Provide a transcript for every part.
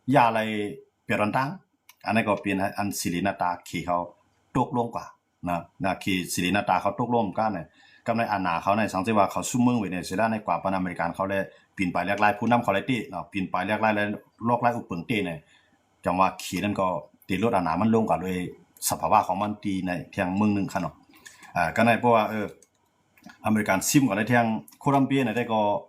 ຢ່າໄລ່ປຽບຕ່າງໆ. ອັນນັ້ນກໍເປັນອັນຊິລິໜ້າຕາເຂເຂົາຕົກລົງກວ່ານະ ນະເຂຊິລິໜ້າຕາເຂົາຕົກລົງກັນນະ ກັບໃນອານາເຂົາໃນສັງເສວ່າເຂົາຊຸມເມືອງເວເນຊູເອລາໃນກວ່າປານອາເມລິກັນເຂົາແລະ ປີນປາຍແຫຼກລາຍຜູ້ນຳເຂົາໄລເຕະເນາະ ປີນປາຍແຫຼກລາຍແລະລອກລາຍອຸປະເຕິງເຕະໃນ ຈັ່ງວ່າເຂນັ້ນກໍຕິລົດອານາມັນລົງກວ່າໂດຍສະພາວະຂອງມັນທີ່ໃນແທ່ງເມືອງໜຶ່ງຄັນເນາະ. ອາ ກໍໃນເພາະວ່າ ເອີ ອາເມລິກັນຊິມກໍໄດ້ແທ່ງໂຄລັມເບຍໃນໄດ້ກໍ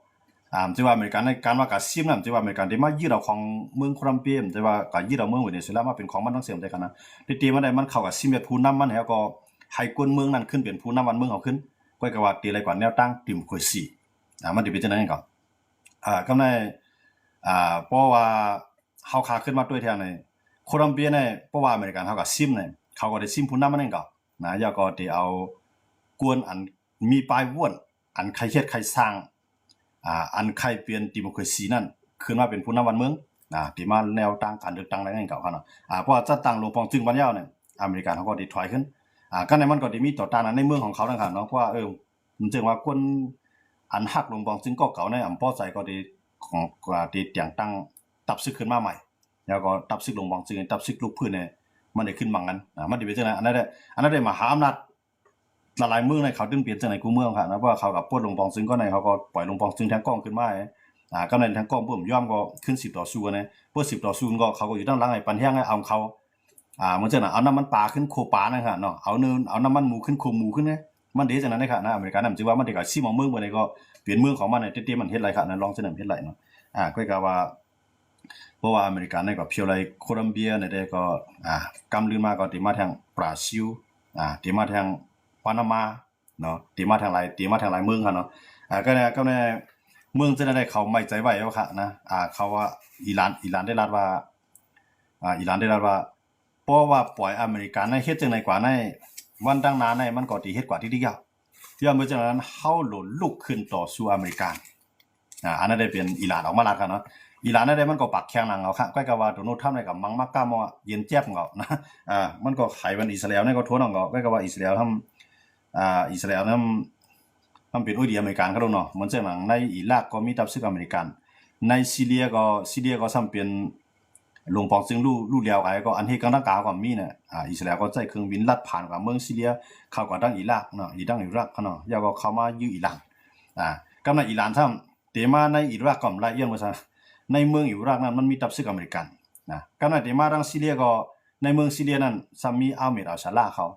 ອາ ຈະວ່າອາເມລິກັນໃນການວ່າການຊິມນັ້ນ ຈະວ່າອາເມລິກັນໄດ້ມາຍຶດເອົາຂອງເມືອງໂຄລັມເບຍ ຈະວ່າການຍຶດເອົາເມືອງເວເນຊູເອລາມາເປັນຂອງມັນທັງເສຍໃດຂະນະ ໄດ້ເຕະມາໄດ້ມັນເຂົ້າກາຊິມເປັນຜູ້ນຳມັນ ແລ້ວກໍໃຫ້ຄົນເມືອງນັ້ນຂຶ້ນເປັນຜູ້ນຳບ້ານເມືອງເຂົາຂຶ້ນ ກໍກະວ່າເຕະໄລ່ກວ່າແນວຕັ້ງດີໂມຄຣາຊີ ອາ ມັນຊິເປັນຈັ່ງໃດກໍ ອາ ກໍໃນ ອາ ເພາະວ່າ ເຮົາຂາຂຶ້ນມາດ້ວຍແທ້ໃນໂຄລັມເບຍໃນ ເພາະວ່າອາເມລິກັນເຮົາກໍຊິມໃນ ເຂົາກໍໄດ້ຊິມຜູ້ນຳມານັ້ນກໍນະ ແລ້ວກໍໄດ້ເອົາກວນອັນມີປາຍວນ ອັນໃຄ່ເຮັດໃຄ່ສ້າງ ອາ ອັນໃຄ່ປ່ຽນດີໂມຄຣາຊີນັ້ນ ຂຶ້ນມາເປັນຜູ້ນຳບ້ານເມືອງ ອາ ທີ່ມາແນວຕັ້ງການເລືອກຕັ້ງໃນນັ້ນກໍເນາະ ອາ ເພາະວ່າຈັດຕັ້ງຫຼວງປອງຈຶງບັນຍາວໃນ ອາເມລິກັນເຂົາກໍໄດ້ຖອຍຂຶ້ນ ອາ ກໍໃນມັນກໍໄດ້ມີຕໍ່ຕ້ານໃນເມືອງຂອງເຂົານັ້ນເນາະ ເພາະວ່າ ເອີ ມັນເຊິ່ງວ່າຄົນອັນຮັກຫຼວງປອງຈຶງກໍເກົ່າໃນອຳເພາະໃຈກໍໄດ້ ຂອງ ກໍໄດ້ແຕ່ງຕັ້ງທັບຊຶກຂຶ້ນມາໃໝ່ ແລ້ວກໍທັບຊຶກຫຼວງປອງຈຶງ ທັບຊຶກລູກພື້ນນີ້ ມັນໄດ້ຂຶ້ນບັງກັນ ອາ ມັນໄດ້ເປັນຈັ່ງນັ້ນ ອັນນັ້ນແຫຼະ ອັນນັ້ນໄດ້ມະຫາອຳນາດຫຼາຍໆເມືອງໃນເຂົາຈຶ່ງເປັນຈັ່ງໃດກູເມືອງຫັ້ນນະ ເພາະວ່າເຂົາກໍປົດຫຼວງປອງຈຶງກໍໃນ ເຂົາກໍປ່ອຍຫຼວງປອງຈຶງແທ່ງກ້ອງຂຶ້ນມາ ອາ ກໍໃນແທ່ງກ້ອງບໍ່ຍອມກໍຂຶ້ນສືບຕໍ່ສູ້ກັນນະ ເພາະສືບຕໍ່ສູ້ກໍເຂົາກໍຢູ່ທາງຫຼັງໃຫ້ປັນແຮງໃຫ້ເອົາເຂົາ ອ່າ ມັນຈັ່ງນັ້ນ ເອົານ້ຳມັນປາຂຶ້ນໂຄປານະຄະເນາະ ເອົາເນີນ ເອົານ້ຳມັນໝູຂຶ້ນໂຄໝູຂຶ້ນເດ້ ມັນເດ້ຈັ່ງນັ້ນເດ້ຄະນະ ອາເມລິການນະ ມັນຈະວ່າມັນເດ້ກະຊິມເອົາເມືອງບໍ່ໄດ້ກໍເປັນເມືອງຂອງມັນແທ້ໆ ມັນເຮັດໄດ້ຄະນະ ລອງຈັ່ງນັ້ນເຮັດໄດ້ເນາະ ອ່າ ຂ້ອຍກະວ່າ ເພາະວ່າອາເມລິການະກໍພຽວໄລ່ໂຄລັມເບຍນະເດ້ກໍ ອ່າ ກຳລື່ນມາກໍເດ້ມາທາງບຣາຊິລ ອ່າ ເດ້ມາທາງປານາມາ ເນາະ ເຕະມາທາງຫຼາຍ ເຕະມາທາງຫຼາຍເມືອງຫັ້ນເນາະ ອ່າ ກໍແນ ກໍແນ ເມືອງຈະໄດ້ເຂົ້າໄວ້ໃຈໄວ້ແລ້ວຄະນະ ອ່າ ເຂົາວ່າອີຣານ ອີຣານໄດ້ລັດວ່າ ອ່າ ອີຣານໄດ້ລັດວ່າ ເພາະວ່າປ່ອຍອາເມລິກັນໃນເຮັດຈັ່ງໃດກວ່າໃນວັນດັ່ງໜ້າໃນ ມັນກໍຊິເຮັດກວ່າທີ່ດີກວ່າ ຍ້ອນເມື່ອຈັ່ງນັ້ນ ເຮົາໂລດລຸກຂຶ້ນຕໍ່ສູ້ອາເມລິກາ ອ່າ ອັນນັ້ນໄດ້ເປັນອີຣານອອກມາລັດຄະເນາະ ອີຣານນັ້ນໄດ້ມັນກໍປາກແຂງໜັງເອົາຄະ ຂ້ອຍກໍວ່າໂດນັລທຣຳນີ້ກໍມັງມາກ້າມໍເຢັນແຈບເຂົານະ ອ່າ ມັນກໍໄຂມັນອິດສະຣາເອລນີ້ກໍທົນເອົາ ຂ້ອຍກໍວ່າອິດສະຣາເອລທຳ ອ່າ ອິດສະຣາເອລນຳ ນຳເປັນໂອ້ຍດີອາເມລິກັນເຂົາໂດເນາະ ເໝືອນຈັ່ງໜັງໃນອີຣາກກໍມີທັບຊຶກອາເມລິກັນ ໃນຊີເຣຍກໍ ຊີເຣຍກໍຊ້ຳເປັນຫຼວງປອງຊຶງ ຮູ້ ຮູ້ແລ້ວໄກ ກໍອັນເຮັດກາງທາງການກໍມີນະ ອ່າ ອິດສະຣາເອລກໍໃຊ້ເຄື່ອງບິນລັດຜ່ານກັບເມືອງຊີເຣຍ ເຂົ້າກັບທາງອີຣາກເນາະ ອີກທາງອີຣາກເນາະ ແລ້ວກໍເຂົ້າມາຢູ່ອີຣານ ອ່າ ກັບໃນອີຣານຊ້ຳ ເຕະມາໃນອີຣາກກໍບໍ່ໄດ້ ຍ້ອນວ່າໃນເມືອງອີຣາກນັ້ນມັນມີທັບຊຶກອາເມລິກັນນະ ກັບໃນເຕະມາທາງຊີເຣຍກໍ ໃນເມືອງຊີເຣຍນັ້ນຊ້ຳມີອາເມດ ອັລຊາຣາ ເຂົາ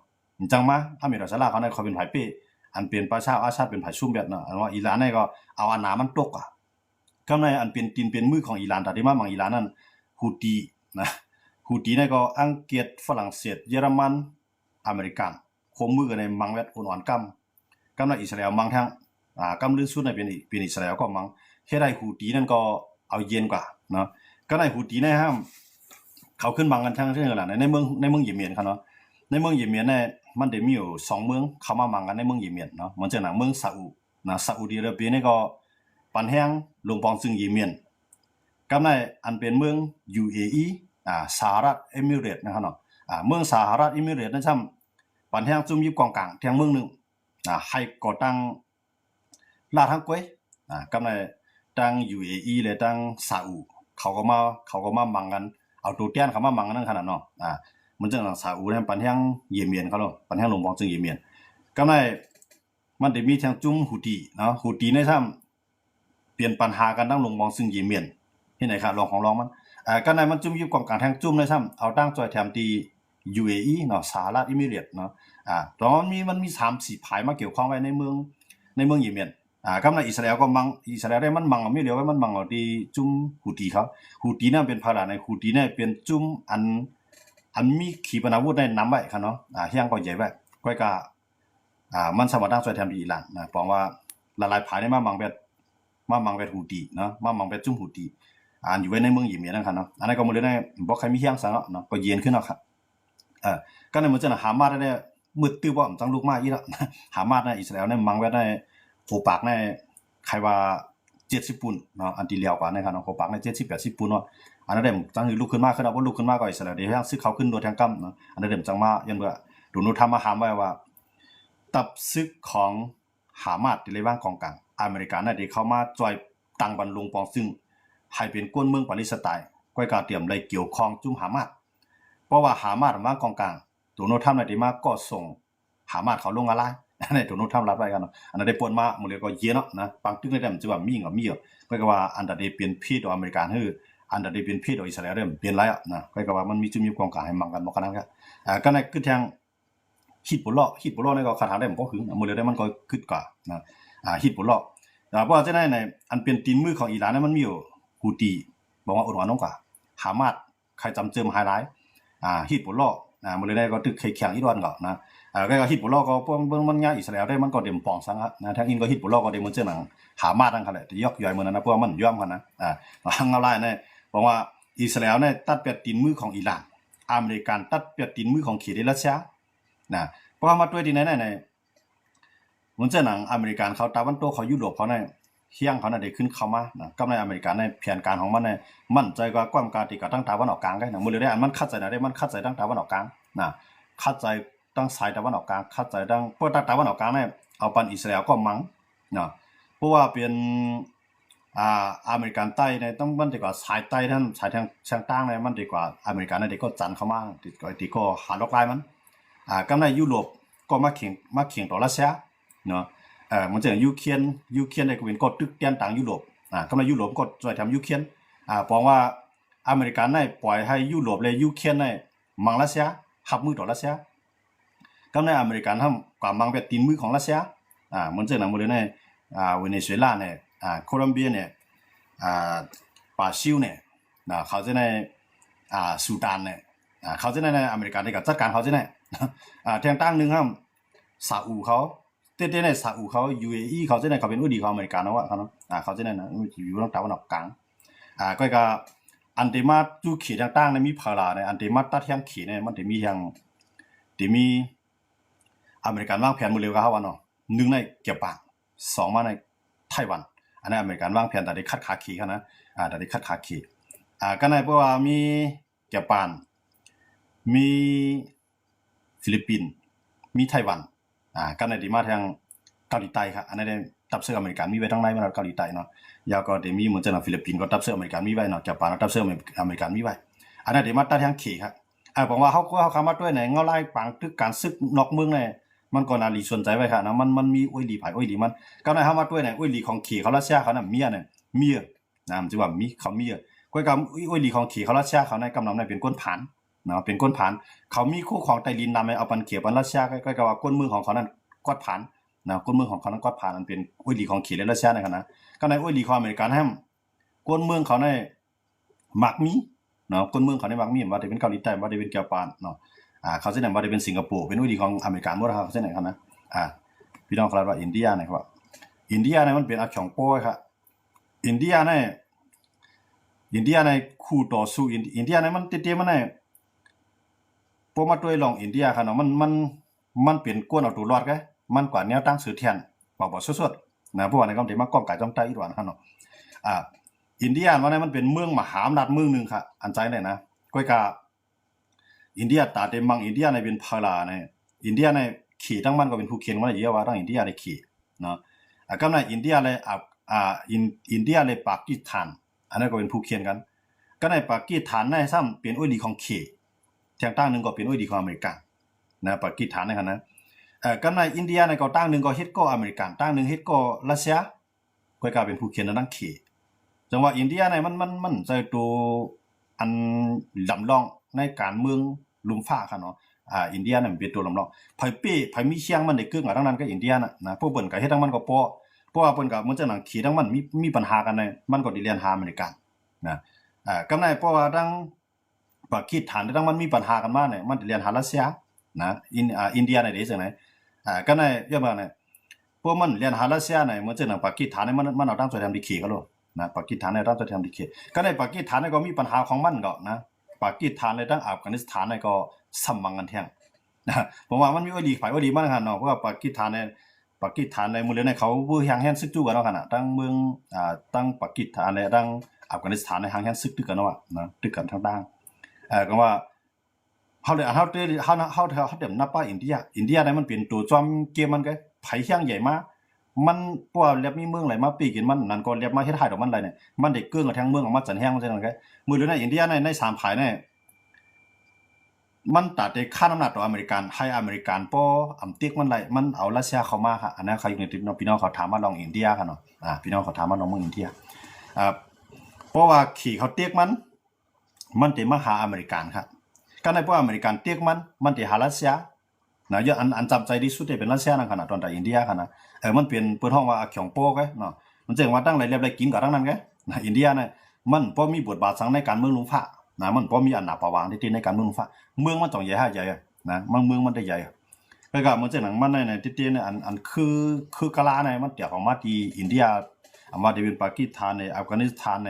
ຈັ່ງມາ ອາເມດ ອັລຊາຣາ ເຂົານັ້ນເຂົາເປັນຝ່າຍເປ້ ອັນເປັນປະຊາ ອາຊາດ ເປັນຝ່າຍຊຸມແບບນັ້ນ ອັນວ່າອີຣານນີ້ກໍເອົາອານາມັນຕົກອະ ກັບໃນອັນເປັນຕີນເປັນມືຂອງອີຣານ ຕາທີ່ມາມັງອີຣານນັ້ນ ຫູຕີນະ ຫູຕີນີ້ກໍອັງກິດ ຝຣັ່ງເສດ ເຢຍລະມັນ ອາເມລິກັນ ຄວບມືກັນໃນມັງແວັດໂອນອອນກຳ ກຳໃນອິດສະຣາເອລມັງແທ່ງ ອ່າ ກຳລື່ນສຸດໃນເປັນ ເປັນອິດສະຣາເອລກໍມັງ ເຮັດໃຫ້ຫູຕີນັ້ນກໍເອົາເຢັນກວ່າເນາະ ກຳໃນຫູຕີໃນຫ້າມ ເຂົາຂຶ້ນບັງກັນທັງເທື່ອລະ ໃນ ໃນເມືອງ ໃນເມືອງເຢເມນເຂົາເນາະ ໃນເມືອງເຢເມນນີ້ ມັນໄດ້ມີຢູ່ສອງເມືອງເຂົ້າມາບັງກັນໃນເມືອງເຢເມນເນາະ ເໝືອນຈັ່ງໜັງເມືອງຊາອຸນະ ຊາອຸດີອາຣາເບຍນີ້ກໍປັນແຮງຫຼວງປອງຊຶງເຢເມນ ກັບໃນອັນເປັນເມືອງຢູເອອີ ອ່າ ສະຫະລັດເອມິເຣດນະຄະເນາະ ອ່າ ເມືອງສະຫະລັດເອມິເຣດນັ້ນຊ້ຳ ປັນແຮງຈຸ້ມຢິບກອງກາງແທ່ງເມືອງໜຶ່ງ ອ່າ ໃຫ້ກໍ່ຕັ້ງ ລາທາງກວຍ ອ່າ ກັບໃນທາງຢູເອອີ ແລະທາງຊາອຸ ເຂົາກໍມາ ເຂົາກໍມາມັງກັນ ເອົາໂຕແທນເຂົາມາມັງກັນນັ້ນຂະໜາດເນາະ ອ່າ ມັນຈັ່ງຊາອຸແນມປັນແຮງເຢເມນເຂົາເນາະ ປັນແຮງຫຼວງປອງຊຶງເຢເມນ ກັບໃນມັນໄດ້ມີທາງຈຸ້ມຫູຕີເນາະ ຫູຕີໃນຊ້ຳ ປ່ຽນປັນຫາກັນທັງຫຼວງປອງຊຶງເຢເມນ ເຮັດໃດຄະລອງຂອງລອງມັນ ອ່າ ກັບໃນມັນຈຸ້ມຢູກອງກາງແທງຈຸ້ມໃນຊ້ຳ ເອົາຕັ້ງຊ່ອຍແຖມທີ່ຢູເອອີເນາະ ສະຫະລັດເອມິເຣດເນາະ ອ່າ ຕອນມັນມີ ມັນມີສາມສີ່ຝ່າຍມາກ່ຽວຂ້ອງໄວ້ໃນເມືອງ ໃນເມືອງເຢເມນ ອ່າ ກັບໃນອິດສະຣາເອລກໍມັງ ອິດສະຣາເອລໄດ້ມັນມັງເອົາມີຫຼຽວໄວ້ ມັນມັງເອົາທີ່ຈຸ້ມຫູຕີເຂົາ ຫູຕີນັ້ນເປັນພາລະໃນ ຫູຕີນີ້ເປັນຈຸ້ມອັນ ອັນມີຂີປະນາວຸດໃນນຳໄວ້ຄະເນາະ ອ່າ ແຮງກໍໃຫຍ່ໄວ້ ຂ້ອຍກະ ອ່າ ມັນສາມາດຕັ້ງຊ່ອຍແຖມທີ່ອີຣານນະ ປອງວ່າຫຼາຍໆຝ່າຍນີ້ມາບັງແບດ ມາບັງແບດຫູຕີເນາະ ມາບັງແບດຈຸ້ມຫູຕີ ອັນຢູ່ໄວ້ໃນເມືອງເຢເມນນັ້ນຄະເນາະ ອັນນັ້ນກໍໝົດເລີຍນະ ບໍ່ໃຄ່ມີຮຽງສັງເນາະ ກໍເຢັນຂຶ້ນເນາະ ເອີ ກໍໃນມື້ນັ້ນຫາມາດໄດ້ມືດຕື່ບໍ່ ມັນຈັ່ງລຸກມາອີກແລ້ວ ຫາມາດນະ ອິດສະຣາເອລໃນມັງແບດໃນໂຄປາກໃນ ໃຄ່ວ່າເຈັດສິບປຸ້ນເນາະ ອັນທີ່ແລ້ວກວ່ານັ້ນຄະເນາະ ໂຄປາກໃນເຈັດສິບແປດສິບປຸ້ນເນາະ ອັນນັ້ນເດ້ມັນຈັ່ງລຸກຂຶ້ນມາ ຄືວ່າບໍ່ລຸກຂຶ້ນມາກໍອິດສະຣາເອລໄດ້ແຮງສຶກເຂົ້າຂຶ້ນໂດດແຮງກຳເນາະ ອັນນັ້ນເດ້ມັນຈັ່ງມາ ຍ້ອນວ່າໂດນັລທຣຳມາຫ້າມໄວ້ວ່າ ທັບຊຶກຂອງ ຫາມາດທີ່ໄດ້ວາງກອງກາງ ອາເມລິການະໄດ້ເຂົ້າມາຊ່ອຍຕັ້ງບັນລົງປອງຊຶງ ໃຫ້ເປັນກົວນເມືອງປາເລສໄຕນ໌ ຂ້ອຍກໍຕຽມໄດ້ກ່ຽວຂ້ອງຈຸ້ມຫາມາດ ເພາະວ່າຫາມາດວາງກອງກາງ ໂດນັລ ທຣຳ ໄດ້ມາກໍ່ສົ່ງຫາມາດເຂົ້າລົງງາລາຍ ອັນນີ້ໂດນັລ ທຣຳ ລັດໄວ້ກັນເນາະ ອັນນັ້ນໄດ້ປ່ນມາ ມື້ເລີຍກໍເຢັນເນາະນະ ປັງຕຶກໃນແຕ່ມັນຊິວ່າມີກໍມີ ຂ້ອຍກໍວ່າອັນໃດເປັນເພດຕໍ່ອາເມລິກາ ຫຼື ອັນໃດເປັນເພດຕໍ່ອິດສະຣາແອນ ເປັນໄລອະນະ ຂ້ອຍກໍວ່າມັນມີຈຸ້ມມີກອງກາງໃຫ້ມັງກັນບໍ່ຂະນັ້ນກໍ ກໍນັ້ນຄືແທງ ຮິດໂບລາ ຮິດໂບລານີ້ກໍຄາຖາໄດ້ມັນກໍຫຶງ ມື້ເລີຍໄດ້ມັນກໍກຶດກວ່ານະ ອ່າ ຮິດໂບລາ ອ່າ ເພາະວ່າຈັ່ງໃດໃນ ອັນເປັນຕີນມືຂອງອີຣານນັ້ນ ມັນມີຢູ່ ຮູ້ຕີ ບອກວ່າອົນວານົງກວ່າ ຫາມາດ ໄຄຈຳເຈີມຫາຍຫຼາຍ ອ່າ ຮິດໂບລາ ອ່າ ມື້ເລີຍໄດ້ກໍຕຶກໄຄແຂງອີດວັນກໍນະ ເອີ ກໍຮິດໂບລາກໍເບິ່ງມັນຍາອິດສະຣາແອນໄດ້ ມັນກໍເຕັມປອງສັງນະ ທາງອີງກໍ ຮິດໂບລາ ກໍໄດ້ເໝືອນເຊັ່ນຫາມາດນັ້ນຫັ້ນແຫຼະ ທີ່ຍອກຍ້ອຍມື້ນັ້ນນະ ເພາະວ່າມັນຍອມຫັ້ນນະ ອ່າ ຫາງເອົາຫຼາຍໃນ ບອກວ່າອິດສະຣາແອນໄດ້ຕັດແປດຕີນມືຂອງອີຣານ ອາເມລິກັນຕັດແປດຕີນມືຂອງເຂດໃນຣັດເຊຍ ນະ ເພາະວ່າມາດ້ວຍທີ່ໃນໃນໃນ ມັນຈະໜັງອາເມລິກັນເຂົາຕາວັນຕົກເຂົາ ຢູໂຣບເຂົາໃນ ຮຽງເຂົານັ້ນໄດ້ຂຶ້ນເຂົ້າມານະ ກັບໃນອາເມລິກັນໃນແຜນການຂອງມັນໃນ ໝັ້ນໃຈກວ່າຄວາມກາຕິກາທາງຕາວັນອອກກາງໄດ້ນະ ມື້ເລີຍໄດ້ ອັນມັນຂັດໃຈນະໄດ້ ມັນຂັດໃຈທາງຕາວັນອອກກາງນະ ຂັດໃຈທາງສາຍຕາວັນອອກກາງ ຂັດໃຈທາງ ເພາະທາງຕາວັນອອກກາງໃນ ເອົາປັນອິດສະຣາແອນກໍມັງນະ ເພາະວ່າເປັນ ອ່າ ອາເມລິກັນໃຕ້ໃນ ຕ້ອງມັນດີກວ່າສາຍໃຕ້ນັ້ນ ສາຍທາງ ທາງຕ່າງໃນ ມັນດີກວ່າອາເມລິກັນໃນ ດີກວ່າຈັນເຂົ້າມາ ດີກວ່າ ດີກວ່າຫາລັອກລາຍມັນ ອ່າ ກັບໃນຢູໂຣບກໍມາເຄັ່ງ ມາເຄັ່ງຕໍ່ຣັດເຊຍເນາະ ເອີ ມັນຈະຢູເຄຣນ ຢູເຄຣນໃນກໍເປັນກໍຕຶກແດນຕ່າງຢູໂຣບ ອ່າ ກັບໃນຢູໂຣບກໍຊ່ວຍທຳຢູເຄຣນ ອ່າ ປອງວ່າອາເມລິກັນໃນປ່ອຍໃຫ້ຢູໂຣບ ແລະ ຢູເຄຣນໃນ ມັງຣັດເຊຍ ຮັບມືຕໍ່ຣັດເຊຍ ກັບໃນອາເມລິກັນທຳການມັງແບບຕີນມືຂອງຣັດເຊຍ ອ່າ ເໝືອນເຊັ່ນນະ ມື້ເລີຍໃນ ອ່າ ເວເນຊູເອລາແນ່ ອ່າ ໂຄລັມເບຍແນ່ ອ່າ ບຣາຊິລແນ່ ນະ ເຂົາຈະໃນ ອ່າ ຊູດານແນ່ ອ່າ ເຂົາຈະໃນ ໃນອາເມລິກັນນີ້ກໍຈັດການເຂົາຈະໃນ ອ່າ ແທງຕ່າງໜຶ່ງຫຳ ຊາອຸເຂົາ ແຕ່ ແຕ່ໃນຊາອຸເຂົາ ຢູເອອີ ເຂົາຈະໃນ ເຂົາເປັນອຸດີຂອງອາເມລິກັນເນາະ ວ່າເຂົາເນາະ ອ່າ ເຂົາຈະໃນນະ ຢູ່ທາງຕາວັນອອກກາງ ອ່າ ກໍ ກໍ ອັນທີ່ມາຢູ່ເຂດຕ່າງໆໃນ ມີພາລາໃນ ອັນທີ່ມາຕັດແຮງເຂດໃນ ມັນທີ່ມີແຮງ ທີ່ມີ ອາເມລິກັນວາງແຜນມື້ເລັວກັບເຮົາວ່າເນາະ ໜຶ່ງໃນຈະປານ ສອງມາໃນໄຕ້ຫວັນ ອັນນັ້ນອາເມລິກັນວາງແຜນຕາໄດ້ຄັດຂາເຂດຫັ້ນນະ ອ່າ ຕາໄດ້ຄັດຂາເຂດ ອ່າ ກໍໃນເພາະວ່າມີຈະປານ ມີຟີລິບປິນ ມີໄຕ້ຫວັນ ອ່າ ກັບໃນທີ່ມາທາງເກົາຫຼີໃຕ້ ອັນນັ້ນໄດ້ຕັບເຊື້ອອາເມລິກັນມີໄວ້ທາງໃນ ມາເກົາຫຼີໃຕ້ເນາະ ແລ້ວກໍໄດ້ມີເໝືອນເຊັ່ນຟີລິບປິນກໍຕັບເຊື້ອອາເມລິກັນມີໄວ້ເນາະ ຈະປານກໍຕັບເຊື້ອອາເມລິກັນມີໄວ້ ອັນນັ້ນໄດ້ມາຕັດແຮງເຂດ ອ່າ ບອກວ່າເຮົາ ເຮົາເຂົ້າມາດ້ວຍໃນເງົາລາຍປາງຕຶກການສຶກນອກເມືອງໃນ ມັນກໍໜ້າດີສົນໃຈໄວ້ຄ່ະນະ ມັນ ມັນມີໂອ້ຍຫຼີໃຜໂອ້ຍຫຼີມັນ ກໍໃນເຮົາມາດ້ວຍໃນໂອ້ຍຫຼີຂອງເຂດເຂົາຣັດເຊຍເຂົານະ ເມຍນະ ເມຍນະ ມັນຊິວ່າມີ ເຂົາເມຍ ກໍກັບໂອ້ຍຫຼີຂອງເຂດເຂົາຣັດເຊຍເຂົາໃນກຳນຳໃນເປັນກົ້ນຜານເນາະ ເປັນກົ້ນຜານ ເຂົາມີຄູ່ຂອງໃຕ້ດິນນຳໃນ ເອົາປັນເຂດປັນຣັດເຊຍ ກໍ ກໍກັບວ່າກົ້ນເມືອງຂອງເຂົານັ້ນກວດຜານນະ ກົ້ນເມືອງຂອງເຂົານັ້ນກວດຜານ ອັນເປັນໂອ້ຍຫຼີຂອງເຂດແລະຣັດເຊຍໃນຂະນະ ກໍໃນໂອ້ຍຫຼີຂອງອາເມລິກັນຫັ້ນ ກ້ນເມືອງເຂົາໃນມັກມີເນາະ ກົ້ນເມືອງເຂົາໃນມັກມີ ບໍ່ວ່າຈະເປັນເກົາຫຼີໃຕ້ ບໍ່ວ່າຈະເປັນຈະປານເນາະ ອ່າ ເຂົາຊິນັ້ນ ບໍ່ວ່າຈະເປັນສິງກະໂປ ເປັນໂອ້ຍຫຼີຂອງອາເມລິກາໝົດ ເຂົາຊິນັ້ນນະ ອ່າ ພີ່ນ້ອງເຂົາເອີ້ນວ່າອິນເດຍນະ ເຂົາວ່າອິນເດຍນະ ມັນເປັນອາຂອງໂປ້ຍ ອິນເດຍນະ ອິນເດຍນະ ຄູ່ຕໍ່ສູ້ ອິນເດຍນະ ມັນຕິດໆ ມັນນະ ບໍ່ມາດ້ວຍລອງອິນເດຍ ຄັນວ່າມັນ ມັນ ມັນເປັນກວນເອົາໂຕລອດໄງ ມັນກວ່າແນວຕັ້ງເສືອແທ່ນ ເວົ້າບໍ່ສົດໆ ນະ ເພາະວ່າໃນຄຳທີ່ມາກ້ອງກາຍຈ້ອງໃຕ້ອີກວ່າຫັ້ນເນາະ ອ່າ ອິນເດຍວ່ານັ້ນມັນເປັນເມືອງມະຫາອຳນາດເມືອງໜຶ່ງຄ່ະ ອັນໃຈນີ້ນະ ກ້ອຍກະ ອິນເດຍຕາເຕັມມັງ ອິນເດຍໃນເປັນພາລາໃນ ອິນເດຍໃນເຂດທັງມັນກໍເປັນຜູ້ເຂດມັນ ຢ່າວ່າທັງອິນເດຍໃນເຂດເນາະ ອ່າ ກຳໃນອິນເດຍແລະ ອ່າ ອິນ ອິນເດຍແລະປາກີສຖານ ອັນນັ້ນກໍເປັນຜູ້ເຂດກັນ ກຳໃນປາກີສຖານໃນຊ້ຳເປັນໂອ້ຍຫຼີຂອງເຂດ ແທງຕ່າງໜຶ່ງກໍເປັນໂອ້ຍຫຼີຂອງອາເມລິການະ ປາກີສຖານໃນຫັ້ນນະ ເອີ ກຳໃນອິນເດຍໃນກໍຕ່າງໜຶ່ງກໍເຮັດກໍອາເມລິກັນ ຕ່າງໜຶ່ງເຮັດກໍຣັດເຊຍ ຂ້ອຍກະເປັນຜູ້ຂຽນໃນໜັງສື ຈັ່ງວ່າອິນເດຍໃນມັນ ມັນ ມັນໃສ່ໂຕອັນລຳລອງໃນການເມືອງລຸ່ມຟ້າຄັນເນາະ ອ່າ ອິນເດຍນັ້ນເປັນໂຕລຳລອງ ໃຜເປ້ ໃຜມີຄຽງມັນໄດ້ເກີກມາທັງນັ້ນກັບອິນເດຍນະ ນະ ພວກເພິ່ນກະເຮັດທາງມັນກໍພໍ ເພາະວ່າເພິ່ນກະເໝືອນຈັ່ງໜັງສືທັງມັນມີ ມີບັນຫາກັນໃນ ມັນກໍໄດ້ແລ່ນຫາອາເມລິກັນນະ ອ່າ ກຳໃນເພາະວ່າທັງ ປາກີສຖານ ແລະ ທັງມັນມີບັນຫາກັນມານີ້ ມັນຈະແລ່ນຫາຣັດເຊຍນະ ອິນ ອ່າ ອິນເດຍນີ້ເດ້ ຈັ່ງໃດ ອ່າ ກໍໃນ ຢ່າວ່ານີ້ ພວກມັນແລ່ນຫາຣັດເຊຍນີ້ ເໝືອນຈັ່ງໜັງປາກີສຖານນີ້ ມັນ ມັນເອົາຕາມຊ່ວຍທຳດີເຄເຂົາໂລດນະ ປາກີສຖານນີ້ເອົາຕາມຊ່ວຍທຳດີເຄ ກໍໃນປາກີສຖານນີ້ກໍມີບັນຫາຂອງມັນກໍນະ ປາກີສຖານ ແລະ ທັງອັຟການິສຖານນີ້ກໍສຳມັງກັນແທ້ງ ນະ ເພາະວ່າມັນມີໂອ້ຍຫຼີໃຜໂອ້ຍຫຼີມັນຫັ້ນເນາະ ເພາະວ່າປາກີສຖານນີ້ ປາກີສຖານໃນມື້ເລີຍໃນເຂົາບໍ່ຫາງແຮງຊຶກຈຸກັນເນາະຫັ້ນນະ ທັງເມືອງ ອ່າ ທັງປາກີສຖານ ແລະ ທັງອັຟການິສຖານໃນຫາງແຮງຊຶກຕຶກກັນເນາະ ນະ ຕຶກກັນທາງຕ່າງ ເອີ ກໍວ່າເຮົາເລີຍ ເຮົາເດ ເຮົາ ເຮົາ ເຮົາ ເຮົາເດນຳປາອິນເດຍ ອິນເດຍໃນມັນເປັນໂຕຈອມເກມມັນກະ ໃຜແຮງໃຫຍ່ມາ ມັນ ເພາະວ່າແລັບມີເມືອງໃດມາປີ້ກິນມັນ ນັ້ນກໍແລັບມາເຮັດຮ້າຍຕໍ່ມັນໄດ໋ນີ້ ມັນໄດ້ເກິ່ງເອົາແທ່ງເມືອງອຳນາດສັນແຮງ ເຊັ່ນນັ້ນໄງ. ມື້ເດີນໃນອິນເດຍໃນ ໃນສາມພາຍນີ້ ມັນຕາແຕ່ຄ້ານອຳນາດຕໍ່ອາເມລິກັນ ໃຫ້ອາເມລິກັນບໍ່ອຳຕິກມັນໄດ້ ມັນເອົາຣັດເຊຍເຂົ້າມາ ອັນນັ້ນເຂົາຢູ່ໃນ ພີ່ນ້ອງເຂົາຖາມມາລອງອິນເດຍ ເນາະ ພີ່ນ້ອງເຂົາຖາມມາລອງເມືອງອິນເດຍ ເພາະວ່າເຂົາຕິກມັນ ມັນຈະມາຫາອາເມລິກັນ ການໃຫ້ພວກອາເມລິກັນຕິກມັນ ມັນຈະຫາຣັດເຊຍ ນະ ອັນ ອັນຈຳໃຈທີ່ສຸດເປັນຣັດເຊຍນັ້ນ ຕອນໃດອິນເດຍ ເອີ ມັນເປັນ ເພິ່ນຮ້ອງວ່າ ອາຂຽງໂປ ເນາະ ມັນເຊິ່ງວ່າຕັ້ງໄລແລັບໄລກິນກໍທັງນັ້ນ ນະ ອິນເດຍນະ ມັນບໍ່ມີບົດບາດສັງໃນການເມືອງລຸ່ມຟ້າ ນະ ມັນບໍ່ມີອຳນາດປະວາງທີ່ໃນການເມືອງລຸ່ມຟ້າ ເມືອງມັນຕ້ອງໃຫຍ່ ໃຫຍ່ ນະ ມັນເມືອງມັນໄດ້ໃຫຍ່ ແລ້ວກໍເໝືອນເຊັ່ນໜັງມັນໃນ ໃນຕິດໆ ອັນ ອັນຄື ຄືກະລາໃນ ມັນແຕກອອກມາທີ່ອິນເດຍ ອຳວ່າຈະເປັນປາກິສຖານ ອັຟການິສຖານ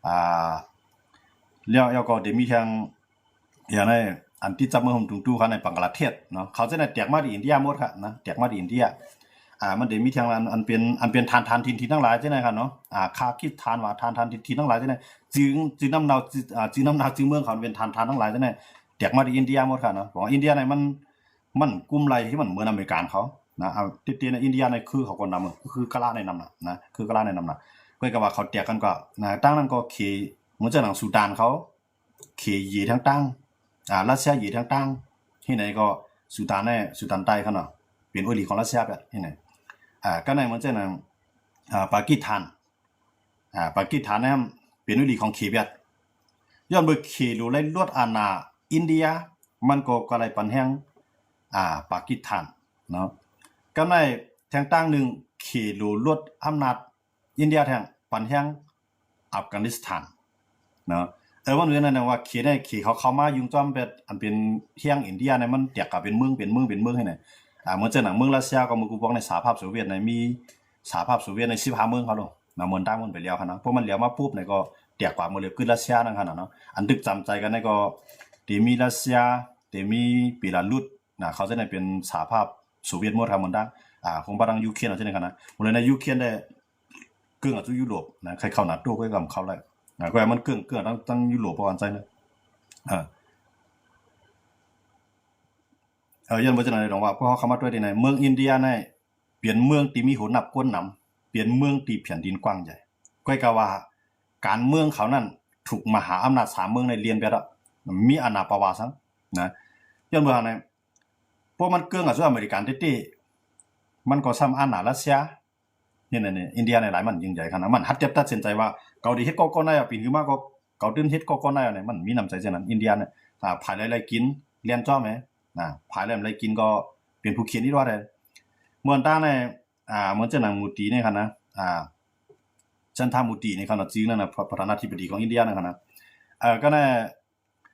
ອ່າ ແລ້ວ ແລ້ວກໍຈະມີທາງ ຢ່າງໃນ ອັນຕິດກັບເມືອງຫຸມຕຸງຕູ ເຂົາໃນບັງກະລາເທດເນາະ ເຂົາຈະໄດ້ແຕກມາທີ່ອິນເດຍໝົດ ນະ ແຕກມາທີ່ອິນເດຍ ອ່າ ມັນຈະມີທາງ ອັນ ອັນເປັນ ອັນເປັນຖານ ຖານຖິ່ນ ຖິ່ນທັງຫຼາຍຈັ່ງໃດ ເນາະ ອ່າ ຄາກິສຖານວ່າ ຖານ ຖານຖິ່ນ ຖິ່ນທັງຫຼາຍຈັ່ງໃດ ຈື່ ຈື່ນຳເນາ ຈື່ ອ່າ ຈື່ນຳນາ ຈື່ເມືອງເຂົາເປັນຖານ ຖານທັງຫຼາຍຈັ່ງໃດ ແຕກມາທີ່ອິນເດຍໝົດ ເນາະ ເພາະວ່າອິນເດຍໃນມັນ ມັນກຸ່ມໄລ່ທີ່ມັນເໝືອນອາເມລິກັນເຂົາ ນະ ຕິດໆ ໃນອິນເດຍໃນຄືເຂົາກໍນຳ ຄືກະລາໃນນຳ ນະ ຄືກະລາໃນນຳ ນະ ກໍຄືວ່າເຂົາແຕກກັນກໍ ນະ ຕັ້ງນັ້ນກໍເຂ ເໝືອນເຊັ່ນໜັງຊູດານເຂົາ ເຂເຢທັງຕ່າງ ອ່າ ຣັດເຊຍເຢທັງຕ່າງ ທີ່ໃນກໍຊູດານໃນ ຊູດານໃຕ້ເຂົາເນາະ ເປັນໂອລິຂອງຣັດເຊຍແບບທີ່ໃນ ອ່າ ກໍໃນເໝືອນເຊັ່ນໜັງ ອ່າ ປາກິສຖານ ອ່າ ປາກິສຖານນະ ເປັນໂອລິຂອງເຂແບບ ຍ້ອນເບີເຂໂລໄລ່ລວດອານາອິນເດຍ ມັນກໍ ກໍໄລ່ປັນແຮງ ອ່າ ປາກິສຖານເນາະ ກໍໃນແທງຕ່າງໜຶ່ງ ເຂໂລລວດອຳນາດ ອິນເດຍແທ່ງ ປັນແຮງອັຟການິສຖານເນາະ ເອີ ມັນເປັນນັ້ນວ່າເຂໃນເຂເຂົາເຂົ້າມາຍຸງຈ້ອມແບບ ອັນເປັນແຮງອິນເດຍໃນ ມັນແຕກກະເປັນເມືອງ ເປັນເມືອງ ເປັນເມືອງໃຫ້ໃນ ອ່າ ເໝືອນເຊັ່ນໜັງເມືອງຣັດເຊຍ ກໍເມື່ອກູບອກໃນສະຫະພາບໂຊວຽດໃນ ມີສະຫະພາບໂຊວຽດໃນສິບຫ້າເມືອງເຂົາເນາະ ນະ ເໝືອນຕ່າງມັນໄປແລ້ວຫັ້ນນະ ເພາະມັນແລ້ວມາປຸບໃນກໍແຕກກວາດໝົດເລີຍ ຄືຣັດເຊຍນັ້ນຫັ້ນນະເນາະ ອັນຕຶກຈຳໃຈກັນໃນກໍ ທີ່ມີຣັດເຊຍ ທີ່ມີເບລາຣຸດ ນະ ເຂົາຈະໄດ້ເປັນສະຫະພາບໂຊວຽດໝົດ ເໝືອນຕ່າງ ອ່າ ຄົງບາດທາງຢູເຄຣນ ເອົາຈັ່ງໃດຫັ້ນນະ ໝົດເລີຍໃນຢູເຄຣນໄດ້ ເກື້ອງອາຈຸຢູໂຣບນະ ໃຄ່ເຂົ້ານາໂຕ ກໍກຳເຂົ້າໄດ້ ນະ ກໍໃຫ້ມັນເກື້ອງ ເກື້ອງທັງ ທັງຢູໂຣບ ປະມານໃຈນະ ເອີ ເອີ ຢ້ານບໍ່ຈະນັ້ນດອກວ່າ ພວກເຮົາເຂົ້າມາຕົວະທີ່ໃນເມືອງອິນເດຍໃນ ເປັນເມືອງທີ່ມີຫົວໜ້າກົນນຳ ເປັນເມືອງທີ່ແຜ່ນດິນກວ້າງໃຫຍ່ ກໍກະວ່າການເມືອງເຂົານັ້ນ ຖືກມະຫາອຳນາດສາມເມືອງໃນລຽນແບບ ມີອານາປະວາສັງນະ ຍ້ອນວ່າໃນ ພວກມັນເກື້ອງອາຈຸອາເມລິກັນເຕ້ໆ ມັນກໍສ່ຳອານາຣັດເຊຍ ນີ້ ນີ້ ອິນເດຍໃນຫຼາຍມັນຍິ່ງໃຫຍ່ຂະໜາດ ມັນຫັດຈັບຕັດສິນໃຈວ່າ ເກົາຫຼີເຮັດກໍກໍໄດ້ ປີນຂຶ້ນມາກໍເກົາຕື່ນເຮັດກໍກໍໄດ້ ມັນມີນ້ຳໃຈຈັ່ງນັ້ນ ອິນເດຍນະ ອ່າ ພາຍໄລ່ໄລ່ກິນ ແລ່ນຈ້ອມແມ ອ່າ ພາຍໄລ່ໄລ່ກິນກໍເປັນຜູ້ຂຽນອີກວ່າໄດ້ ເໝືອນຕ່າງໃນ ອ່າ ເໝືອນຈັ່ງນາງມູຕີນີ້ຫັ້ນນະ ອ່າ ຈັນທາມູຕີນີ້ເຂົານະ ຊື່ນັ້ນນະ ປະ ປະທານາທິບໍດີຂອງອິນເດຍນັ້ນຫັ້ນນະ ເອີ ກໍໃນ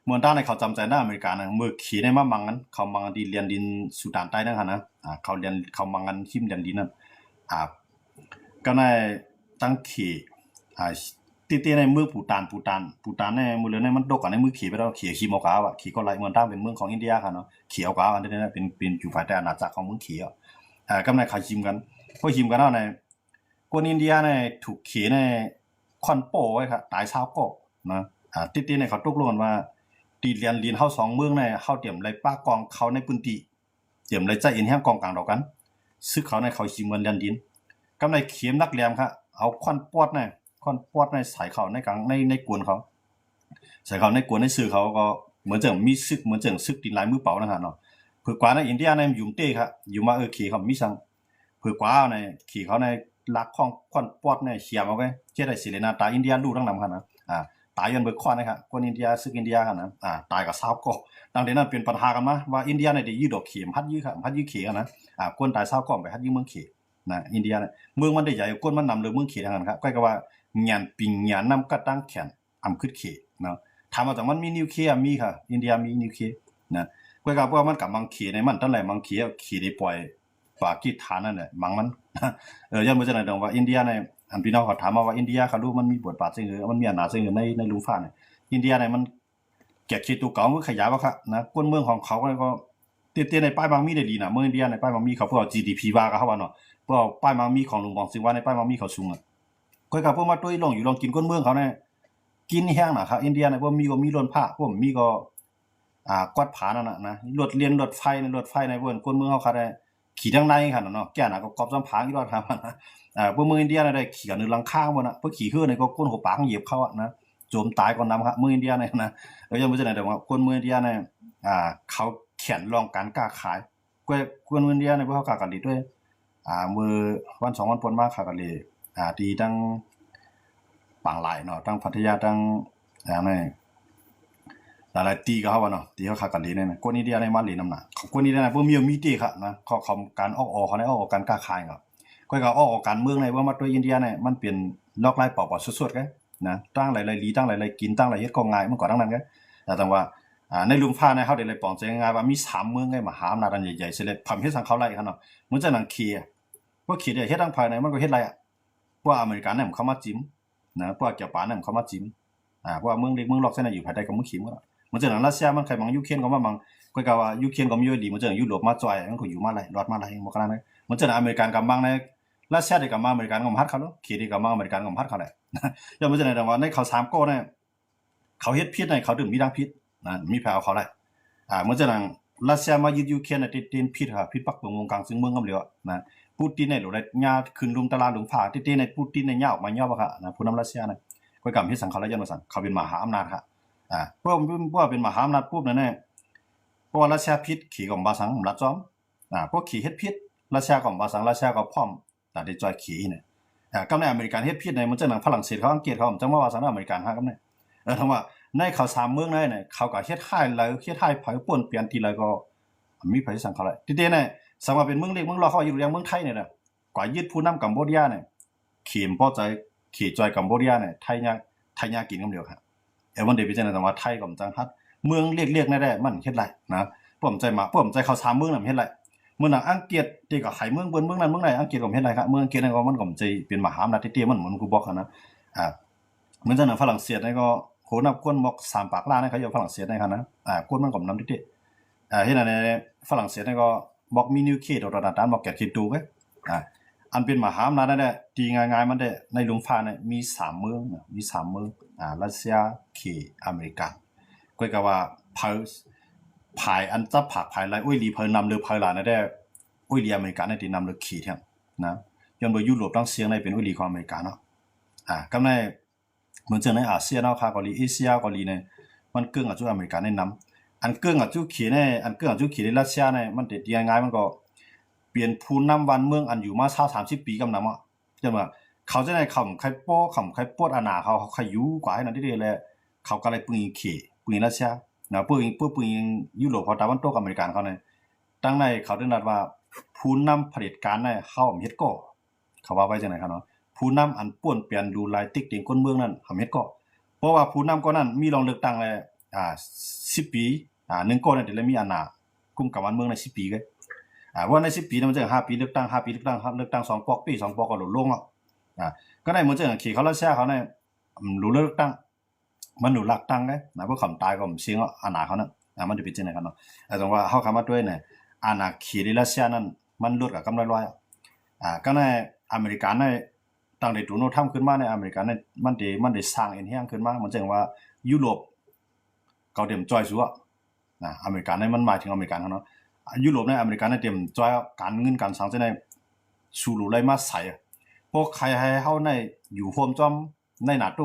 ເໝືອນຕ່າງໃນເຂົາຈຳໃຈນະອາເມລິການະ ເມື່ອເຂໃນມາມັງກັນ ເຂົາມັງກັນທີ່ແດນດິນຊູດານໃຕ້ນັ້ນຫັ້ນນະ ອ່າ ເຂົາແດນ ເຂົາມັງກັນຮິມແດນດິນນັ້ນ ອ່າ ກໍໃນ ຕັ້ງເຂ ອ່າ ຕິດໆ ໃນເມືອງພູຕານ ພູຕານ ພູຕານໃນມື້ເລີຍໃນມັນຕົກກັນໃນມືເຂໄປແລ້ວ ເຂຊິມອອກກາວະ ເຂກໍໄລ່ເໝືອນຕ່າງເປັນເມືອງຂອງອິນເດຍຫັ້ນເນາະ ເຂອອກກາວະ ອັນນັ້ນເປັນ ເປັນຢູ່ພາຍໃຕ້ອານາຈັກຂອງເມືອງເຂ ອ່າ ກໍໃນເຂົາຊິມກັນ ພໍຊິມກັນແລ້ວໃນ ຄົນອິນເດຍໃນ ຖືກເຂໃນຄ້ອນປ້ອໄວ້ ຕາຍຊາວກໍນະ ອ່າ ຕິດໆ ໃນເຂົາຕົກລົງກັນວ່າ ທີ່ແດນດິນເຮົາສອງເມືອງໃນ ເຮົາຕຽມໄລ່ປະກອງເຂົ້າໃນພື້ນທີ່ ຕຽມໄລ່ໃຊ້ເອັນແຮງກອງກາງດອກກັນ ສຶກເຂົາໃນເຂົາຊິເໝືອນແດນດິນ ກຳໃນເຂມຫຼັກແຫຼມ ເອົາຄ້ອນປອດໃນ ຄ້ອນປອດໃນໃສ່ເຂົ້າໃນກາງ ໃນ ໃນກວນເຂົາ ໃສ່ເຂົ້າໃນກວນໃນຊື່ເຂົາ ກໍເໝືອນຈັ່ງມີຊຶກ ເໝືອນຈັ່ງຊຶກຕີນລາຍມືເປົ່ານັ້ນຫັ້ນເນາະ ເຜືອກວ່າໃນອິນເດຍໃນຢຸມເຕະ ຢຸມວ່າ ເອີ ເຂເຂົາມີສັງ ເຜືອກວ່າໃນເຂເຂົາໃນລັກຂອງຄ້ອນປອດໃນຂຽມເອົາໄວ້ ເຮັດໃຫ້ເສລະໜ້າຕາຍອິນເດຍຫຼູ້ທັງນຳຫັ້ນນະ ອ່າ ຕາຍຍ້ອນເບີຄ້ອນນະ ຄົນອິນເດຍ ຊຶກອິນເດຍຫັ້ນນະ ອ່າ ຕາຍກໍຊາວກໍ ຕັ້ງແຕ່ນັ້ນເປັນບັນຫາກັນມາວ່າອິນເດຍໃນໄດ້ຢືດດອກເຂມ ຫັດຢື້ ຫັດຢື້ເຂຫັ້ນນະ ອ່າ ຄົນຕາຍຊາວກໍໄປຫັດຢື້ເມືອງເຂນະ ອິນເດຍນະ ເມືອງມັນໄດ້ໃຫຍ່ ຄົນມັນນຳເລີເມືອງເຂທັງນັ້ນ ກໍກະວ່າຫຍານປິງຫຍານນຳກັດຕັ້ງແຂນ ອຳຄຶດເຂເນາະ ຖາມວ່າ ແຕ່ມັນມີນິວເຄຍ ມີ ອິນເດຍມີນິວເຄຍນະ ກໍກະວ່າມັນກະມັງເຂໃນມັນ ຕອນແລກມັງເຂ ເຂໄດ້ປ່ອຍ ປາກິສຖານນັ້ນແຫຼະ ມັງມັນ ເອີ ຢ້ານບໍ່ຈະໄດ້ດອກວ່າອິນເດຍໃນ ອັນພີ່ນ້ອງເຂົາຖາມມາວ່າອິນເດຍເຂົາຮູ້ມັນມີບົດບາດຈັ່ງໃດ ມັນມີອຳນາດຈັ່ງໃດໃນ ໃນລຸ່ມຟ້ານີ້ ອິນເດຍໃນມັນ ແກກເຂດຕົວເກົ່າມັນຂະຫຍາຍບໍ່ຄັກນະ ຄົນເມືອງຂອງເຂົາກໍ ເຕ ເຕໃນປ້າຍໝາກມີໄດ້ດີນະ ເມືອງອິນເດຍໃນປ້າຍໝາກມີເຂົາ ເພື່ອເອົາຈີດີພີວ່າກັບເຮົາວ່າເນາະ ເພື່ອປ້າຍໝາກມີຂອງຫຼວງບອງຊຶງວ່າໃນປ້າຍໝາກມີເຂົາສູງນະ ຂ້ອຍກໍເພິ່ງມາຕົວະອີ່ຫຼອງຢູ່ລອງກິນຄົນເມືອງເຂົານະ ກິນແຮງນະຄັກ ອິນເດຍນະ ພວກມີກໍມີລ້ວນຜ້າ ພວກມີກໍ ອ່າ ກວາດຜານັ້ນນະ ນະ ລົດລຽນລົດໄຟນະ ລົດໄຟໃນພວກຄົນເມືອງເຮົາຄັກນະ ຂີ່ທາງໃນຫັ້ນນະເນາະ ແກ້ນະກໍກອບສຳຜາງຢູ່ດອກ ຖາມວ່ານະ ເອີ ພວກເມືອງອິນເດຍນະໄດ້ຂີ່ກັນຢູ່ຫຼັງຄາໝົດນະ ພວກຂີ່ເຮືອນີ້ກໍຄົນຫົວປາກຫຍັບເຂົ້ານະ ໂຈມຕາຍກ່ອນນຳ ເມືອງອິນເດຍນີ້ນະ ເອີ ຢ່າງວ່າຈັ່ງໃດ ແຕ່ວ່າຄົນເມືອງອິນເດຍນີ້ ອ່າ ເຂົາແຂນລ່ອງການຄ້າຂາຍ ກວ່າຄົນເມືອງອິນເດຍນີ້ ພວກເຮົາຄ້າກັນດີດ້ວຍ ອ່າ ມື້ວັນສອງວັນຜ່ານມາ ຄ້າກັນດີ ອ່າ ທີ່ທາງປາງລາຍເນາະ ທາງພັດທະຍາ ທາງ ອ່າ ໃນ ຫຼາຍໆ ທີ່ກໍເຮົາວ່າເນາະ ທີ່ເຮົາຄ້າກັນດີນີ້ນະ ຄົນອິນເດຍນີ້ມາຫຼິ້ນນຳນະ ຄົນອິນເດຍນີ້ບໍ່ມີ ມີເຕະຂະນະ ເຂົາ ເຂົາ ການອອກອອກເຂົາໃນອອກອອກການຄ້າຂາຍເນາະ ຂ້ອຍກໍອອກອອກການເມືອງໃນເມື່ອມາຕົວະອິນເດຍນີ້ ມັນເປັນລອກລາຍເປົ່າປາວສຸດໆ ໄງນະ ທາງໃດໄລ່ຫຼີ ທາງໃດໄລ່ກິນ ທາງໃດເຮັດກໍງ່າຍ ມັນກໍທາງນັ້ນໄງ ແຕ່ວ່າ ອ່າ ໃນລຸ່ມຟ້າໃນເຮົາໄດ້ໄລ່ປອງໃຈງ່າຍໆວ່າມີສາມເມືອງໄງ ມະຫາອຳນາດອັນໃຫຍ່ໆ ເສຍແລ້ວ ພຳເຮັດສັງເຂົາໄລ່ຫັ້ນເນາະ ເໝືອນຈັ່ງໜັງເຂ ພວກເຂໄດ້ເຮັດທາງພາກໃນ ມັນກໍເຮັດໄລ່ອະ ພວກອາເມລິກັນນຳເຂົ້າມາຈິມ ນະ ພວກຈະປານນຳເຂົ້າມາຈິມ ອ່າ ເພາະວ່າເມືອງເລັກເມືອງລອກຊັ້ນນະ ຢູ່ພາຍໃຕ້ກຳມືດເຂມໝົດ ເໝືອນຈັ່ງນັ້ນ ຣັດເຊຍມັນໄຄບັງຢູເຄຣນກໍມາບັງ ກໍກະວ່າຢູເຄຣນກໍມີຢູ່ດີ ເໝືອນຈັ່ງຢູໂຣບມາຊ່ອຍ ມັນກໍຢູ່ມາໄລ່ ລອດມາໄລ່ ບໍ່ຂະໜາດນັ້ນ ເໝືອນຈັ່ງອາເມລິກັນກຳບັງໃນ ຣັດເຊຍໄດ້ກຳບັງ ອາເມລິກັນກໍມາຮັດເຂົາ ເຂໄດ້ກຳບັງ ອາເມລິກັນກໍມາຮັດເຂົາແຫຼະ ຢ່າງເໝືອນຈັ່ງໃດ ແຕ່ວ່າໃນເຂົາສາມກໍນະ ເຂົາເຮັດຜິດໃນເຂົາຖືກມີທາງຜິດນະ ມີໃຜເອົາເຂົາໄດ້ ອ່າ ເມື່ອຈະນັ້ນ ຣັດເຊຍມາຍຶດຢູເຄຣນນະ ຕິດຕິນຜິດຫາ ຜິດປັກເບິ່ງວົງກາງເຊິ່ງເມືອງກຳຫຼຽວນະ ປູຕິນໃນໂຫຼໄດ້ຍ່າຂຶ້ນລຸ່ມຕາລາງລຸ່ມຟ້າ ຕິຕິໃນປູຕິນໃນຍ່າອອກມາຍອບອະຄະນະ ຜູ້ນຳຣັດເຊຍນະ ຂ້ອຍກໍເຮັດສັງເຂົາລະຍ້ອນວ່າສັງ ເຂົາເປັນມະຫາອຳນາດຄະ ອ່າ ເພາະ ເພາະວ່າເປັນມະຫາອຳນາດປຸບນັ້ນນະ ເພາະວ່າຣັດເຊຍຜິດ ເຂກໍບໍ່ວ່າສັງ ລັດຊອມ ອ່າ ພວກເຂເຮັດຜິດ ຣັດເຊຍກໍບໍ່ວ່າສັງ ຣັດເຊຍກໍພ້ອມ ຕາໄດ້ຈ່ອຍເຂນະ ເອີ ກຳໃນອາເມລິກັນເຮັດຜິດໃນ ມັນຈັ່ງໜັງຝຣັ່ງເສດເຂົາ ອັງກິດເຂົາ ຈັ່ງມາວ່າສັງ ອາເມລິກັນຫາກຳໃນ ເອີ ຖ້າວ່າໃນເຂົາສາມເມືອງໃນນະ ເຂົາກໍເຮັດຮ້າຍໃຜ ເຮັດຮ້າຍໃຜ ປ້ວນປຽນທີ່ໃດກໍມີໃຜສັງເຂົາໄດ້ ຕິເຕໃນ ສຳວ່າເປັນເມືອງເລັກເມືອງລອກ ເຂົາວ່າຢູ່ແດນເມືອງໄທນີ້ນະ ກວ່າຍຶດຜູ້ນຳກຳໂບດຽານີ້ ເຂບໍ່ພໍໃຈ ເຂຈ່ອຍກຳໂບດຽານີ້ ໄທຍາກ ໄທຍາກກິນກຳດຽວ ເອີ ມັນໄດ້ເປັນຈັ່ງໃດ ແຕ່ວ່າໄທກໍມັນຈັ່ງຮັດ ເມືອງເລັກໆ ໃນແດນມັນເຮັດໄດ້ນະ ພວກໃຈມາ ພວກໃຈເຂົາສາມເມືອງນັ້ນເຮັດໄດ້ ເມືອງອັງກິດທີ່ກໍໃຫ້ເມືອງເບິ່ນເມືອງນັ້ນເມືອງໃດ ອັງກິດກໍເຮັດໄດ້ ເມືອງອັງກິດນັ້ນກໍມັນກໍໃຈເປັນມະຫາອຳນາດເຕະ ມັນໝູນກູບອກຫັ້ນນະ ອ່າ ເໝືອນຈັ່ງນັ້ນຝຣັ່ງເສດນີ້ກໍໂຫນັບຄົນໝົກສາມປາກລ້ານ ເຂົາຢູ່ຝຣັ່ງເສດນີ້ຫັ້ນນະ ອ່າ ຄົນມັນກໍນຳເຕະ ອ່າ ເຮັດໃນຝຣັ່ງເສດນີ້ກໍ ບອກມີນິວເຄໂຕຕາຕານ ບອກແກດເຄໂຕເວີຍ ອ່າ ອັນເປັນມະຫາອຳນາດນັ້ນແຫຼະ ຕີງ່າຍໆ ມັນແດ່ ໃນລຸ່ມຟ້ານີ້ມີສາມເມືອງນະ ມີສາມເມືອງ ອ່າ ຣັດເຊຍ ເຂ ອາເມລິກາ ຂ້ອຍກໍວ່າ ພາຍ ພາຍອັນຈັບພາກພາຍໄລ່ ໂອ້ຍ ລີ ເພີນຳເລີ ເພີລານແດ່ ໂອ້ຍ ລີ ອາເມລິການີ້ຕິນຳເລີເຂແທ້ນະ ຍ້ອນວ່າຢູໂຣບທັງສ່ຽງນີ້ເປັນໂອ້ຍ ລີ ຂອງອາເມລິກາເນາະ ອ່າ ກຳໃນ ເໝືອນຈັ່ງໃນອາຊຽນເຮົາຄະເກົາຫຼີ ເອເຊຍເກົາຫຼີນີ້ ມັນເກິ່ງອາຈຸອາເມລິກາໃນນຳ ອັນເກິ່ງອາຈຸເຂໃນ ອັນເກິ່ງອາຈຸເຂໃນຣັດເຊຍໃນ ມັນເປັນງ່າຍໆ ມັນກໍເປັນຜູ້ນຳບ້ານເມືອງອັນຢູ່ມາຊາວສາມສິບປີກຳນຳເນາະ ຈັ່ງວ່າເຂົາຈະໄດ້ເຂົ້າໄຄໂປ ເຂົ້າໄຄໂປດອານາເຂົາ ເຂົາໄຄຢູ່ກວ່າໃຫ້ນັ້ນເດ້ ແລະ ເຂົາກໍໄດ້ປຶງເຂ ປຶງຣັດເຊຍນະ ປຶງ ປຶງຢູໂຣບເຂົາຕາວັນຕົກອາເມລິກັນເຂົານີ້ ດັ່ງໃນເຂົາໄດ້ນັດວ່າ ຜູ້ນຳຜະເດັດການໃນເຮົາເຮັດກໍ ເຂົາວ່າໄວ້ຈັ່ງໃດຄັນເນາະ ຜູ້ນຳອັນປ້ວນປຽນດູລາຍຕິກຕິງຄົນເມືອງນັ້ນຫາເຮັດກໍ ເພາະວ່າຜູ້ນຳກໍນັ້ນມີລອງເລືອກຕັ້ງແລ້ວ ອ່າ ສິບປີ ອ່າ ໜຶ່ງກໍນັ້ນຈະໄດ້ມີອານາກຸມກຳບ້ານເມືອງໃນສິບປີເລີຍ ອ່າ ວ່າໃນສິບປີນັ້ນມັນຈະຫ້າປີເລືອກຕັ້ງ ຫ້າປີເລືອກຕັ້ງ ເລືອກຕັ້ງສອງປອກ ປີສອງປອກກໍລົງເນາະ ອ່າ ກໍໄດ້ເໝືອນຈັ່ງເຂເຂົາ ຣັດເຊຍເຂົານີ້ ອືມ ຮູ້ເລືອກຕັ້ງ ມັນຢູ່ຫຼັກຕັ້ງເດ້ນະ ເພາະຄຳຕາຍກໍເສຍງອານາເຂົານະ ອ່າ ມັນຈະເປັນຈັ່ງໃດຄັນເນາະ ແຕ່ວ່າເຮົາຄຳວ່າຕົວນີ້ ອານາເຂດໃນຣັດເຊຍນັ້ນ ມັນຫຼຸດກັບກຳລອຍໆ ອ່າ ກໍໃນອາເມລິກາໃນ ຕັ້ງແຕ່ໂດນັລທຳຂຶ້ນມາໃນອາເມລິກາໃນ ມັນໄດ້ ມັນໄດ້ສ້າງເອັນແຮງຂຶ້ນມາ ມັນຈຶ່ງວ່າຢູໂຣບເຂົາເຕັມຈ່ອຍສູ່ນະ ອາເມລິກາໃນ ມັນໝາຍເຖິງອາເມລິກາເນາະ ຢູໂຣບໃນອາເມລິກາໃນເຕັມຈ່ອຍ ການເງິນການສັງຈັ່ງໃດ ສູ່ໄດ້ມາໃສ່ ພວກໃຄໃຫ້ເຮົາໃນຢູ່ຮ່ວມຈ້ອມ ໃນນາໂຕ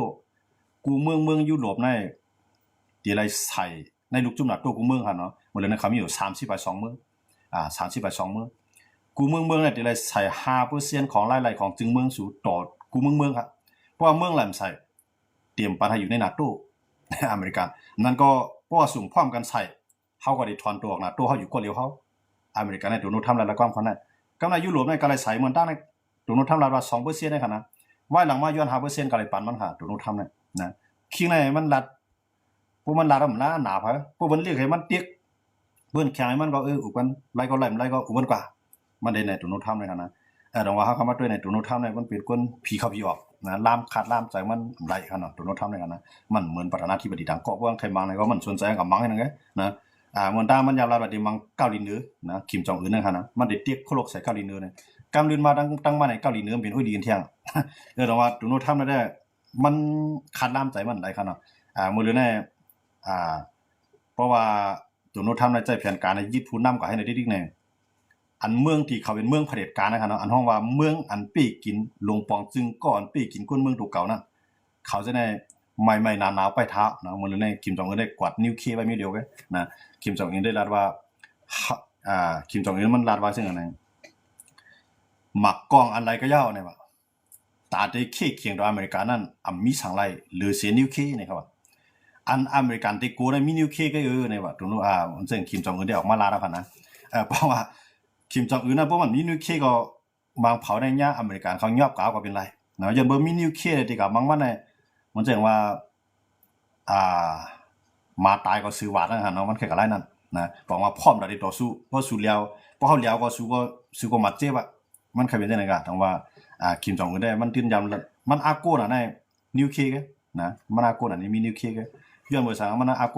ກູເມືອງເມືອງຢູໂຣບໃນ ທີ່ໄດ້ໃສ່ໃນລູກຈຸ່ມນາໂຕກູເມືອງຫັ້ນເນາະ ເມື່ອເດືອນນັ້ນເຂົາມີຢູ່ສາມສິບປາຍສອງເມືອງ ອ່າ ສາມສິບປາຍສອງເມືອງ ກູເມືອງເມືອງໃນທີ່ໄດ້ໃສ່ຫ້າເປີເຊັນຂອງລາຍໄດ້ຂອງຈຶ່ງເມືອງສູ່ຕໍ່ກູເມືອງເມືອງ ເພາະວ່າເມືອງລະມັນໃສ່ ຕຽມປັນໃຫ້ຢູ່ໃນນາໂຕ ອາເມລິກາ ນັ້ນກໍເພາະວ່າຊຸມພ້ອມກັນໃສ່ ເຮົາກໍໄດ້ຖອນຕົວອອກນາໂຕ ເຮົາຢູ່ກ້ວນດຽວເຮົາ ອາເມລິກາໃນໂດນັລທຳລະກວາມຂອງນັ້ນ ກຳນາຍຢູໂຣບໃນກະໄດ້ໃສ່ເໝືອນຕັ້ງໃນ ໂດນັລທຳລະວ່າສອງເປີເຊັນໃນຂະນະ ວາຍຫຼັງມາຍ້ອນຫ້າເປີເຊັນກະໄດ້ປັນມັນຫາໂດນັລທຳນັ້ນນະ ຄິງໃນມັນລັດ ພວກມັນລັດອຳນາດໜາເພິ່ນ ພວກມັນລຽກໃຫ້ມັນຕິກ ເບິ່ນແຂ່ງໃຫ້ມັນກໍເອີອຸກັນ ໄລ່ກໍໄລ່ ມັນໄລ່ກໍອຸກັນກວ່າ ມັນໄດ້ໃນໂດນັລທຳໃນຂະນະ ເອີ ຕ້ອງວ່າເຮົາເຂົ້າມາດ້ວຍໃນໂດນັລທຳໃນ ມັນເປັນຄົນຜີເຂົ້າຜີອອກນະ ລາມຄາດລາມໃຈມັນຫຼາຍຂະນະ ໂດນັລທຳໃນຂະນະ ມັນເໝືອນປະທານາທິບໍດີຕ່າງເກາະ ພວກໃຄມັງໃນກໍມັນສົນໃຈກໍມັງໃນນັ້ນໄງນະ ອ່າ ເໝືອນຕາມັນຍາມລາວທີ່ມັງເກົາຫຼີເໜືອນະ ຄິມຈອງອຶນນັ້ນຂະນະ ມັນໄດ້ຕິກໂຄລົກໃສ່ເກົາຫຼີເໜືອນະ ກຳລືນມາຕັ້ງ ຕັ້ງມາໃນເກົາຫຼີເໜືອມັນເປັນໂອ້ຍດີກັນແທ້ ເອີ ຕ້ອງວ່າໂດນັລທຳໃນ ມັນຄາດລາມໃຈມັນຫຼາຍຂະນະ ອ່າ ມື້ເລື່ອງໃນ ອ່າ ເພາະວ່າໂດນັລທຳໃນໃຊ້ແຜນການໃນຍຶດຜູ້ນຳກໍໃຫ້ໃນດິກໆ ໃນ ອັນເມືອງທີ່ເຂົາເປັນເມືອງຜະເດັດການນະຄັບເນາະ ອັນຮ້ອງວ່າເມືອງອັນເປ້ກິນ ຫຼົງປອງຈຶ່ງກໍອັນເປ້ກິນກົ້ນເມືອງໂຕເກົ່ານັ້ນ ເຂົາຈະໄດ້ໄໝ້ໆໜາວໆໄປຖ້າເນາະ. ມື້ນີ້ ຄິມ ຈອງອຶນ ໄດ້ກວາດນິວເຄລຍໄວ້ມື້ດຽວກັນນະ. ຄິມ ຈອງອຶນ ໄດ້ລາດວ່າ ອາ ຄິມ ຈອງອຶນ ມັນລາດວ່າເຊັ່ນນັ້ນ ໝາກກ້ອງອັນໃດກໍຢ່າວ ນີ້ວ່າ ຕາເຕເຄຂຽງຕໍ່ອາເມລິການັ້ນ ອຳມີສັງໄລ ຫຼືເສນິວເຄ ນີ້ເຂົາວ່າ ອັນອາເມລິກັນເຕໂກໄດ້ມີນິວເຄກໍເອີ ນີ້ວ່າ ຕົວໂນ ອາ ເຊິ່ງຄິມຈອງອຶນໄດ້ອອກມາລາດແລ້ວຫັ້ນນະ. ເອີ ເພາະວ່າຄິມຈອງອຶນນະ ບໍ່ມັນມີນິວເຄກໍ ບາງເຜົ່າໃນຍາອາເມລິກັນເຂົາຍອບກາວກໍເປັນໄລເນາະ. ຍ້ອນບໍ່ມີນິວເຄລຍຕິກະ ບາງວັນນະ ມັນເຊິ່ງວ່າ ອ່າ ໝາຕາຍກໍຊື່ຫວາດນັ້ນຫັ້ນເນາະ ມັນຄືກັນຫຼາຍນັ້ນນະ. ບອກວ່າພ້ອມດາທີ່ຕໍ່ສູ້ ເພາະສູ້ແລ້ວ ເພາະເຮົາແລ້ວກໍສູ້ກໍ ສູ້ກໍໝາດເຈັບອະ. ມັນຄືເປັນຈັ່ງໃດກະ ແຕ່ວ່າ ອ່າ ຄິມຈອງອຶນໄດ້ ມັນຢືນຢັນ ມັນອາໂກນະໃນນິວເຄລຍນະ ມັນອາໂກນະນີ້ມີນິວເຄລຍ ຍ້ອນບໍ່ສັງ ມັນອາໂກ